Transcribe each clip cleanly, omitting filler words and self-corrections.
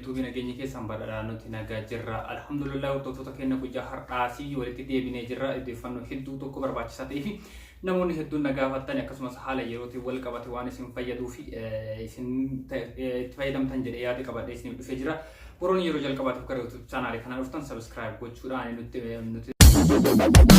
Tuubii nageenyi keessan badhaadhaa nuti nagaa jirra. Alhamdulillah hordoftoota keenya guyyaa har'aasii walitti deebinee jirra. Odeeffannoo hedduu tokko barbaachisaa ta'ee fi namoonni hedduun na gaafattan akkasumas haala yerootiin wal qabate waan isin fayyaduu fi isin itti fayyadamtan jedhee yaada qabadhee isiniif dhufee jira. Warroonni yeroo jalqabaatiif gara YouTube chaanaalii kanaa dhuftan subscribe gochuudhaan nutti nuti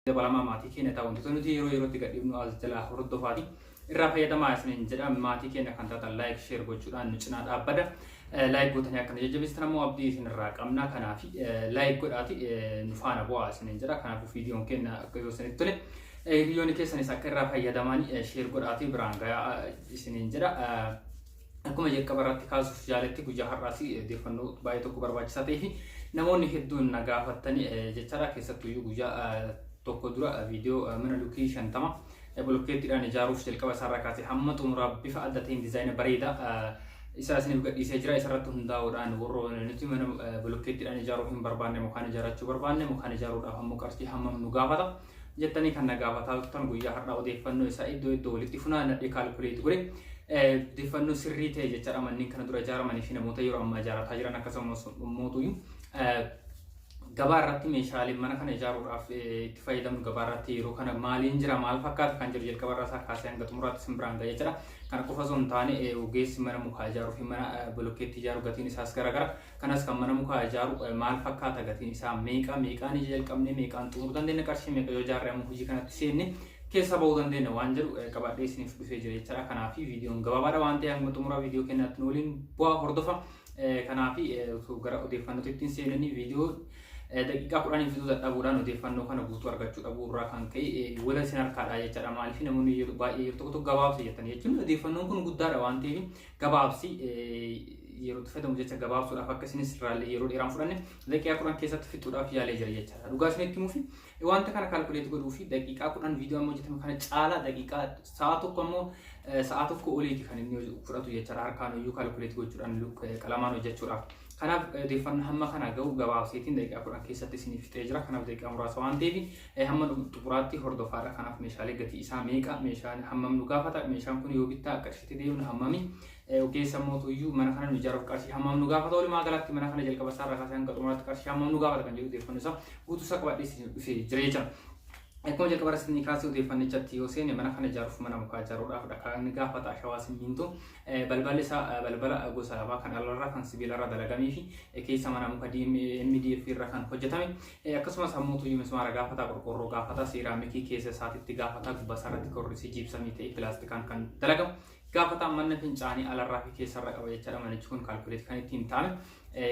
dabalamaa maatii keenya ta'a wantoota nuti yeroo yerootti gadhiifnu as jalaa hordofaati irraa fayyadamaa isiniin jedha. Maatii keenya kan taatan like, share gochuudhaan nu cinaa dhaabbada. Like gootanii akka nu jajjabeessitan ammoo abdii isinirraa qabna. Kanaaf like godhaati nu faana bu'aa isiniin jedha. Kanaafuu viidiyoon keenya akka yoo isinitti tole hiriyoonni keessanis akka irraa fayyadaman share godhaati biraan gayaa isiniin jedha. Akkuma jalqaba irratti kaasuuf yaaletti guyyaa har'aas odeeffannoo baay'ee tokko barbaachisaa ta'ee fi namoonni hedduun na gaafattanii jechaadha. Keessattuyyuu guyyaa tokko dura viidiyoo mana lukii 50 bolokkeettiidhaan ijaaruuf jalqaba isaarraa kaasee hamma xumuraa bifa adda ta'een diizaayina bareedaa isaa isiniif gadhiisee jira. Isarratti hundaa'uudhaan warroonni nuti mana bolokkeettiidhaan ijaaruu hin barbaanne, mukaan ijaarrachuu barbaanne, mukaan ijaaruudhaaf ammoo qarshii hammam nu gaafata jettanii kan na gaafataa turtan, guyyaa har'aa odeeffannoo isaa iddoo iddoo walitti funaannadhee calculate godhe odeeffannoo sirrii ta'e jechaadha. Manneen kana dura ijaaramanii fi namoota yeroo ammaa ijaarataa jiran, akkasumas mootuyyuu gabaa irratti meeshaaleen mana kana ijaaruudhaaf itti fayyadamnu gabaa irratti yeroo kana maaliin jira, maal fakkaata kan jiru jalqaba irraa isaa kaasee hanga xumuraatti isin biraan ga'a jechuudha. Kana qofa osoo hin taane ogeessi mana mukaa ijaaruu fi mana bolokkeetti ijaaru gatiin isaas garaagara. Kanas kan mana mukaa ijaaru maal fakkaata, gatiin isaa meeqa, meeqaan ija jalqabnee meeqaan xumuruu dandeenya, qarshii meeqa yoo ijaarre ammoo hojii kanatti seenne keessa bahuu dandeenya waan jedhu qabadhee isiniif dhufee jira jechaadha. Kanaaf viidiyoon gabaabaadha waan ta'eef hanga xumura viidiyoo keenyaatti nu waliin bu'aa hordofa. Kanaaf gara odeeffannootti ittiin seenanii viidiyoo daqiiqaa 10 fixuu dadhabuudhaan odeeffannoo kana guutuu argachuu dhabuu irraa kan ka'e wala isin harkaadha jechaadha. Maaliif namoonni baay'ee yeroo tokko tokko gabaabsa jettan jechuun odeeffannoon kun guddaadha waan ta'eef gabaabsi yeroo itti fayyadamu jecha gabaabsuudhaaf akka isinis irraallee yeroo dheeraan fudhanne daqiiqaa 10 keessatti fixuudhaaf yaalee jira jechaadha. Dhugaa isinitti himuufi wanta kana calculate godhuu fi daqiiqaa 10 viidiyoo amma hojjetame kana caalaa daqiiqaa sa'a tokko ammoo sa'a tokko oliiti kan inni fudhatu jechaadha, harkaan iyyuu calculate gochuudhaan qalamaan hojjechuudhaaf. Kanaaf odeeffannoo hamma kana gahu gabaabseetiin daqiiqaa 10 keessatti isiniif fixee jira. Kanaaf daqiiqaa muraasa waan ta'eef hamma xumuraatti hordofaadha. Kanaaf meeshaalee gatii isaa meeqa, meeshaan hammam nu gaafata, meeshaan kun yoo bittaa qarshiitti deemnu hammami, ogeessa mootuyyuu mana kana nu ijaaruuf qarshii hammam nu gaafata, walumaa galatti mana kana jalqaba isaarraa kaasee hanga xumuraatti qarshii hammam nu gaafata kan jedhu odeeffannoo isaa guutuu isaa qabadhee isiniif dhufee jira jechuudha. Akkuma jalqaba irratti ni kaasee odeeffannichatti yoo seene, mana kana ijaaruuf, mana mukaa ijaaruudhaaf dhakaa ni gaafata, ashawaa, simmintoo, balballi isaa balbala gosa lamaa, kan alarraa kan sibiilarraa dalagamee fi keessa mana muka MDF irraa kan hojjetame, akkasumas ammoo tuyyuu mismaara gaafata, qorqoorroo gaafata, seeraamikii keessa isaatitti gaafata, gubbaa isaarratti korrisii jiibsamii ta'e pilaastikaan kan dalagamu gaafata, mana fincaanii alarraa fi keessarra qaba jechaadha. Manichi kun calculate kan ittiin ta'ame.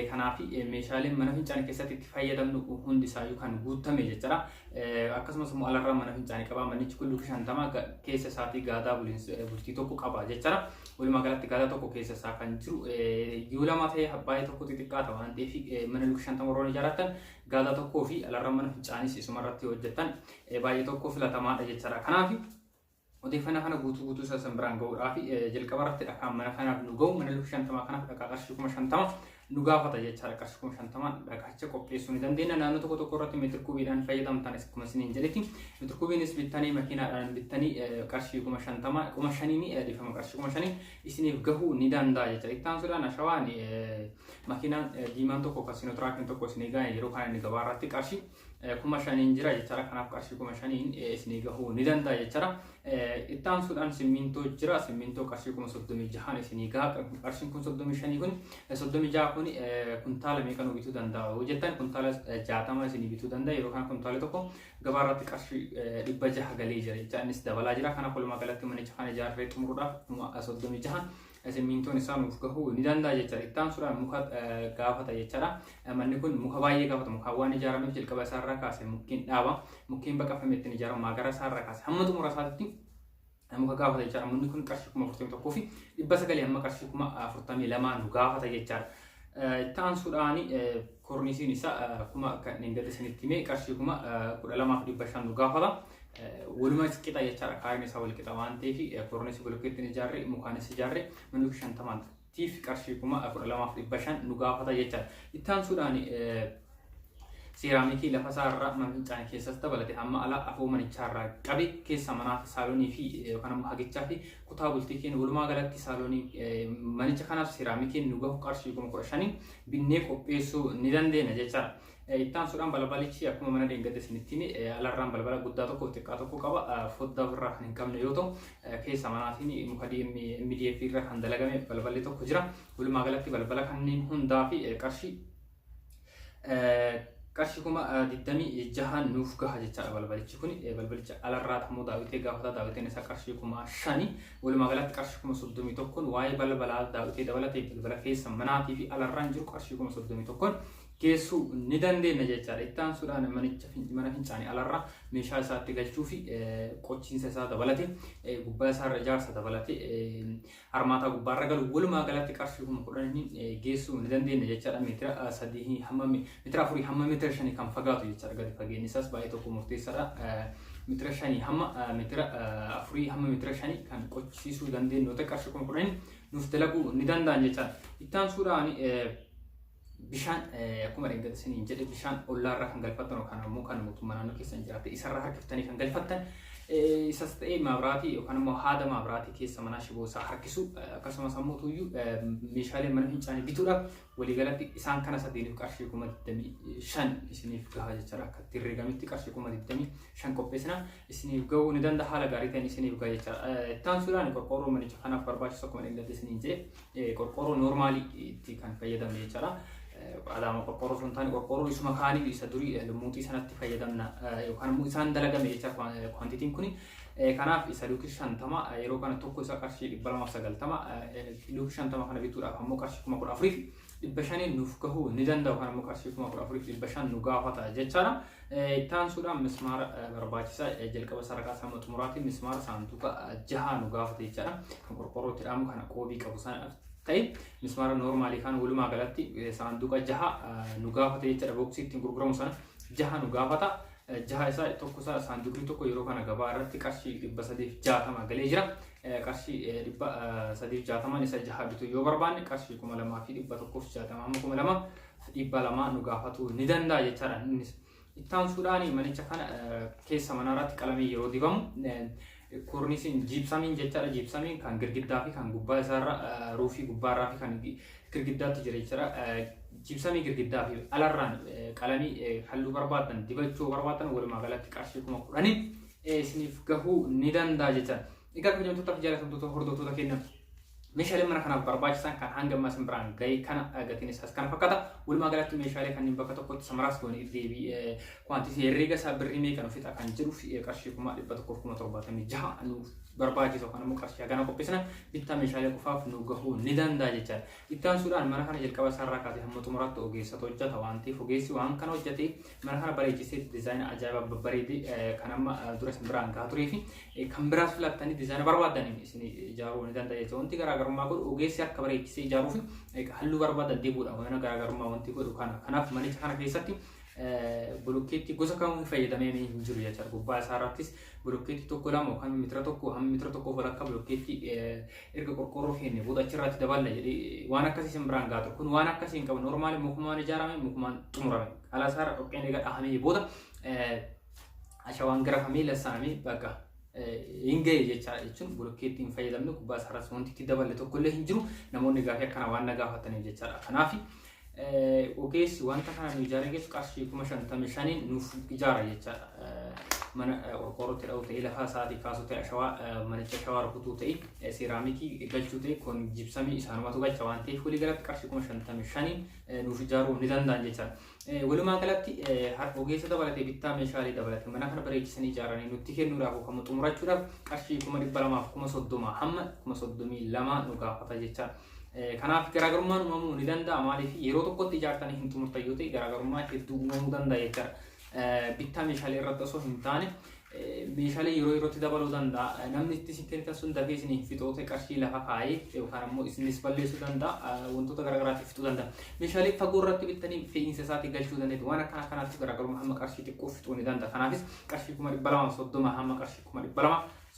Kanaaf meeshaaleen mana fincaanii keessatti itti fayyadamnu hundi isaayyuu kan guutame jechaadha. Akkasumas immoo alarraa mana fincaanii qaba. Manichi kun luki 50 keessa isaatii gaadaa bultii tokko qaba jechaadha. Walumaa galatti gaadaa tokko keessa isaa kan jiru yoo lama ta'e baay'ee tokko xixiqqaata waan ta'eef, mana luki 50 warroon ijaarratan gaadaa tokkoo fi alarraa mana fincaanis isuma irratti hojjetan baay'ee tokko filatamaadha jechaadha. Kanaaf odeeffannoo kana guutuu guutuu isaa san biraan gahuudhaaf jalqaba irratti dhakaan mana kanaaf nu gahu, mana luki 50 kanaaf dhakaa qarshii 50,000 nu gaafata jechaadha. Qarshii 50,000 dhakaacha qopheessuu ni dandeenya. Naannoo tokko tokko irratti meetir kuubiidhaan fayyadamtan akkuma isiniin jedhetti meetir kuubiinis bittanii, makiinaadhaan bittanii qarshii 50,000, 5,000n dhiifama, qarshii 5,000 isiniif gahuu ni danda'a jechaadha. Itti aansuudhaan ashawaan makiinaan diimaan tokko kan siinotiraakiin tokko isinii gahe yeroo kana inni gabaa irratti qarshii 5,000n jira jechaadha. Kanaaf qarshii 5,000n isinii gahuu ni danda'a jechaadha. Itti aansuudhaan simmintoo jira. Simmintoo qarshii 36,000n isinii gaha. Qarshiin 35,000 kun, 36 kun kuntaala meeqa nu bituu danda'a yoo jettan, kuntaala 60 isinii bituu danda'a. Yeroo kana kuntaala tokko gabaa irratti qarshii 600 galee jira jecha, innis dabalaa jira. Kanaaf walumaa galatti manicha kana ijaarree xumuruudhaaf 36,000n simmintoon isaa nuuf gahuu ni danda'a jechaadha. Itti aansuudhaan muka gaafata jechaadha. Manni kun muka baay'ee gaafata. Mukaan waan ijaarameef jalqaba isaarraa kaasee mukkeen dhaaba. Mukkeen baqafame ittiin ijaaramu maagara isaarraa kaasee hamma xumura isaatitti muka gaafata jechaadha. Manni kun qarshii 41,900 hamma qarshii 42,000 nu gaafata jechaadha. Itti aansuudhaan korniisiin isaa kuma kan hin gadi isinitti himee qarshii 12,500 nu gaafata. Walumaa qixa jechaadha. Kaareen isaa wal qixa waan ta'eef kornisii bulukkeettiin ijaarre, mukaanis ijaarre, mana lukkii 50tiif qarshii 12,500 nu gaafata jechaadha. Itti aansuudhaan seeraamikii lafa isaarraa mana fincaanii keessas dabalate hamma ala afoo manichaarraa qabe keessa manaa fi saalonii fi yookaan ammoo hagichaa fi kutaa bultii keenya walumaa galatti saalonii manicha kanaaf seeraamikiin nu gahu qarshii 15,000 binnee qopheessuu ni dandeenya jechaadha. Itti aansuudhaan balbalichi akkuma mana dheengadda isinitti hime alarraan balbala guddaa tokko xiqqaa tokko qaba. Foddaa ofirraa kan hin qabne yoo ta'u, keessa manaatiin muka MDF irra kan dalagame balballi tokko jira. Walumaa galatti balbala kanneen hundaa fi qarshii 26,000 nuuf gaha jechaadha balbalichi kun. Balbalicha alarraa ammoo daawwitee gaafata, daawwiteen isaa qarshii 5,000. Walumaa galatti qarshii 31,000 waa'ee balbalaa daawwitee dabalatee balbala keessa manaatii fi alarraan jiru qarshii 31,000 geessuu ni dandeenya jechaadha. Itti aansuudhaan manicha mana fincaanii alarraa meeshaa isaatti galchuu fi qochiinsa isaa dabalate, gubbaa isaarra ijaarsa dabalate, armaataa gubbaarra galu walumaa galatti qarshii 10,000 geessuu ni dandeenya jechaadha. Meetira 3 hamma meetira 4 hamma meetira 5 kan fagaatu jechaadha. Gadi fageenyi isaas baay'ee tokko murteessaadha. Meetira 5 hamma meetira 4 hamma meetira 5 kan qochisiisuu dandeenyu ta'e qarshii 10,000 nuuf dalaguu ni danda'an jechaadha. Itti aansuudhaan bishaan, akkuma dheengadda isiniin jedhe, bishaan ollaarraa kan galfattan yookaan ammoo kan mootummaa naannoo keessan jiraate isarraa harkiftanii kan galfattan, isas ta'ee maabiraatii yookaan immoo haada maabiraatii keessa manaa shiboo isaa harkisu, akkasumas ammoo tuyyuu meeshaalee mana fincaanii bituudhaaf waliigalatti isaan kana sadiiniif qarshii 25,000 isiniif gaha jechaadha. Akka itti herreegametti qarshii 25,000 qopheessina isiniif gahuu ni danda'a, haala gaarii ta'een isiniif gaha jechaadha. Itti aansuudhaan qorqoorroo manicha kanaaf barbaachisu, akkuma dheengadda isiniin jedhe, qorqoorroo noormaalii itti kan fayyadamne jechaadha. Alaama qorqoorroo osoo hin taane qorqoorroo isuma kaanii isa durii lumuuxii sanatti fayyadamna yookaan immoo isaan dalagame jecha kwaantitiin kuni. Kanaaf isa luukii 50 yeroo kana tokko isa qarshii 290, luukii 50 kana bituudhaaf ammoo qarshii 14,500 nuuf gahuu ni danda'u, kan ammoo qarshii 14,500 nu gaafata jechaadha. Itti aansuudhaan mismaara barbaachisaa jalqaba sadarkaa sama xumuraatiin mismaara saanduqa jaha nu gaafata jechaadha. Kan qorqoorrootti dhaamu kana qoobii qabu sana ta'e mismaara noormaalii kan walumaa galatti saanduqa jaha nu gaafata jechaadha. Booksii ittiin gurguramu sana jaha nu gaafata. Jaha isaa tokko isaa saanduqni tokko yeroo kana gabaa irratti qarshii 360 galee jira. Qarshii 360 isa jaha bituu yoo barbaanne qarshii 2,160 hamma 2,200 nu gaafatu ni danda'a jechaadha innis. Itti aansuudhaan manicha kana keessa manaa irratti qalamii yeroo dibamu koornisiin jiibsamiin jechaadha. Jiibsamiin kan girgiddaa fi kan gubbaa isaarra ruufii gubbaarraa fi kan girgiddaatti jira jechaadha. Jiibsamii girgiddaa fi alarraan qalamii halluu barbaadan dibachuu barbaadan walumaa galatti qarshii 10,000 isiniif gahuu ni danda'a jechaadha. Egaa kabajamtoota fi jaalatamtoota hordoftoota keenya, meeshaalee mana kanaaf barbaachisan kan hanga ammaa isin biraan gahe kana, gatiin isaas kana fakkaata. Walumaa galatti meeshaalee kanneen bakka tokkotti samaraas goone deebii kwaantitii herreega isaa birrii meeqa nu fixa kan jedhuuf qarshii 176,000 nu barbaachisa yookaan immoo qarshii hagana qopheessina bittaa meeshaalee qofaaf nu gahuu ni danda'a jechaadha. Itti aansuudhaan mana kana jalqaba isaarraa kaasee hamma xumuraatti ogeessatu hojjeta waan ta'eef, ogeessi waan kana hojjete mana kana bareechisee diizaayina ajaa'ibaa babbareedee kan amma dura isin biraan gahaa turee fi kan biraas filattanii diizaayina barbaadaniin isin ijaaruu ni danda'a jechuudha. Wanti garaagarummaa godhu ogeessi akka bareechisee ijaaruu fi halluu barbaadan dibuudha. Waan garaagarummaa wanti godhu kana. Kanaaf manicha kana keessatti bolokkeetti gosa kamuu fayyadamee hin jiru jechuudha. Gubbaa isaa irrattis bolokkeetti tokko lama yookaan meetira tokko hamma meetira tokkoo walakkaa bolokkeetti erga qorqoorroo keenya booda achirratti daballa jedhee waan akkasii isin biraan gaatu. Kun waan akkasii hin qabu. Normaali mukumaan ijaarame, mukumaan xumurame. Ala isaarra dhoqqeen eega dhahamee booda ashawaan garafamee lassaanamee bakka hin gahe jechaadha, jechuun bolokkeetti hin fayyadamne, gubbaa isaarras wanti itti daballe tokkollee hin jiru, namoonni gaafii akkana waan na gaafataniif jechaadha. Kanaaf ogeessi wanta kana nu ijaaree geessu qarshii 55,000 nuuf ijaara jechaadha. Mana qorqoorrootti dha'u ta'ee, lafa isaatii kaasuu ta'e, ashawaa manicha ashawaa rukutuu ta'e, seeraamikii galchuu ta'e, kun jibsamii isaanumatu galcha waan ta'eef walii galatti qarshii 55,000 nuuf ijaaruu ni danda'an jechaadha. Walumaa galatti ogeessa dabalatee, bittaa meeshaalee dabalatee, mana kana bareechisanii ijaaranii nutti kennuudhaaf yookaan xumurachuudhaaf qarshii 230,000 hamma 32,000 nu gaafata jechaadha. Kanaaf garaagarummaan uumamuu ni danda'a, maaliif yeroo tokkotti ijaartanii hin xumurtan yoo ta'e garaagarummaa hedduu uumamuu danda'a jechaadha. Bittaa meeshaalee irratti osoo hin taane Meeshaalee yeroo yerootti dabaluu danda'a. Namni itti isin kennitan sun dafee isin fixoota qarshii lafa kaa'ee yookaan ammoo isinis balleessuu danda'a. Wantoota garaagaraatiif fixuu danda'a. Meeshaalee fagoo irratti bittanii fe'iinsa isaatii galchuu dandeettu. Waan akkana akkanaatti garaagarummaa hamma qarshii xiqqoo fixuu ni danda'a. Kanaafis qarshii 230,000 hamma qarshii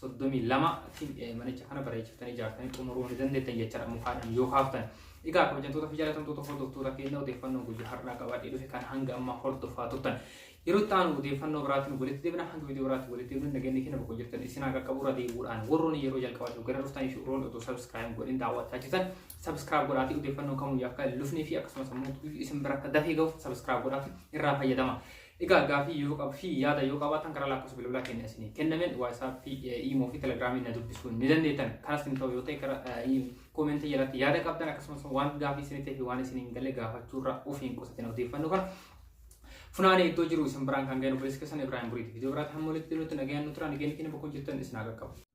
232,000 manicha kana bareechiftanii ijaartanii xumuruu ni dandeettan jechaadha mukaadhaan yoo kaaftan. Egaa kabajamtoota fi jaallatamtoota hordoftoota keenya, odeeffannoo guyyaa har'aa qabadhee dhufe kan hanga ammaa hordofaa turtan. Yeroo itti aanu odeeffannoo biraatiin walitti deebina. Hanga viidiyoo biraatiin walitti deebinu nageenyi keenya bakka jirtan isin haa qaqqabu. Irra deebi'uudhaan warroonni yeroo jalqabaatiif gara dhuftanii fi warroonni otoo subscribe godhin daawwachaa jirtan, subscribe godhaatii odeeffannoo kamuu akka lufnee fi akkasumas immoo isin bira akka dafee gahuuf subscribe godhaatii irraa fayyadama. Egaa gaafii yoo qabu fi yaada yoo qabaatan karaa lakkoofsa bilbilaa keenya isinii kennameen WhatsAppii, Imo fi Telegramii na dubbisuu ni dandeettan. Kanas hin ta'u yoo ta'e, karaa commentii jalatti yaada qabdan akkasumas waan gaafii isinii ta'e fi waan isin hin galle gaafachuurraa of hin qusatin. Odeeffannoo kana funaanee iddoo jiru isin biraan kan ga'e obboleessa keessan Ibrahim Buriiti. Viidiyoo biraatti hamma walitti deebinutti nagayaan nu tura. Nageenyi keenya bakka jirtan isin haa qaqqabu.